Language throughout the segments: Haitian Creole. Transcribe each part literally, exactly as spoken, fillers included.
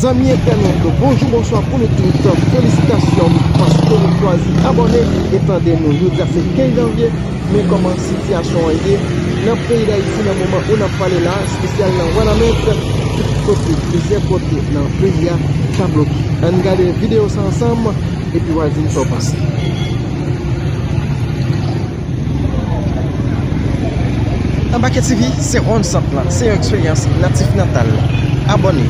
Zanmi entènot, bonjou, bonswa pou nou tout. Felisitasyon paske nou chwazi abòne e tande nou. Jodi a se kenz janvye, men kòman sitiyasyon an ye nan peyi Dayiti nan moman ou n ap pale la, espesyal nan Wanament, tout kote, plizyè kote nan peyi a ka bloke. Ann gade videyo sa ansanm, epi w a di m sa w panse. Anbake T V, se Ronn Sant lan, se yon eksperyans natif natal. Abòne,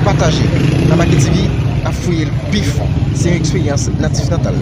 pataje. Anbake T V ap fouye l pi fon. Se yon eksperyans natif natal.